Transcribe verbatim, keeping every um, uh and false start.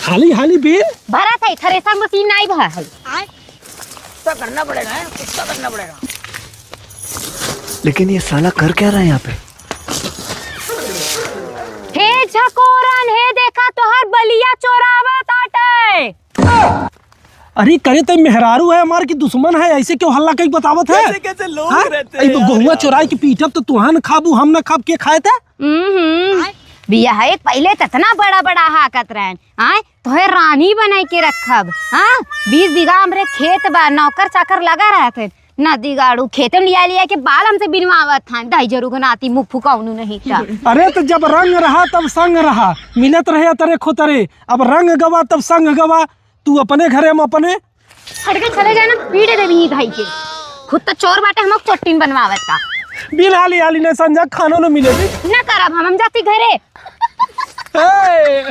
हाली हाली बिन। भरा था, थ्रेसर मशीन नाहीं भरा है। कुछ तो करना पड़ेगा, हैं? कुछ तो करना पड़ेगा। लेकिन ये साला कर क्या रहा है यहाँ पे? हे झकोरन, हे देखा तोहर बलिया चोरावत आटे। अरे करे तो मेहरारू है हमार की दुश्मन है, ऐसे क्यों हल्ला कहीं बतावत है? कैसे कैसे लोग हाँ? रहते हैं यार। गहुआ चोराई के पीटब तो तुहान खाबू, हम ना खाब, के खाए थे? हम्म। बिया है, पहिले त इतना बड़ा बड़ा हाकत रहन, आय, तोहे रानी बनाई के रखब, हाँ? बीस बीघा हमरे खेत बा, नौकर चाकर लगा रहत है, नदी गाड़ू खेते में लिया लिया के बाल हमसे बिनवावत हन, दही जरू के नाती मुँह फुकौनू नहीं त। अरे तो जब रंग रहा तब संग रहा, मिलत रहे अतरे खोतरे, अब रंग गवा तब संग गवा, तू अपने घरे हम अपने। हट के चले जाए ना, पीट देबी ई भाई के। खुद तो चोर बाटे, हमक चोट्टिन बनवावत का। बिन हाली हाली ने संझा खानो न मिले भी। न करब हम, हम जाती घरे। ए,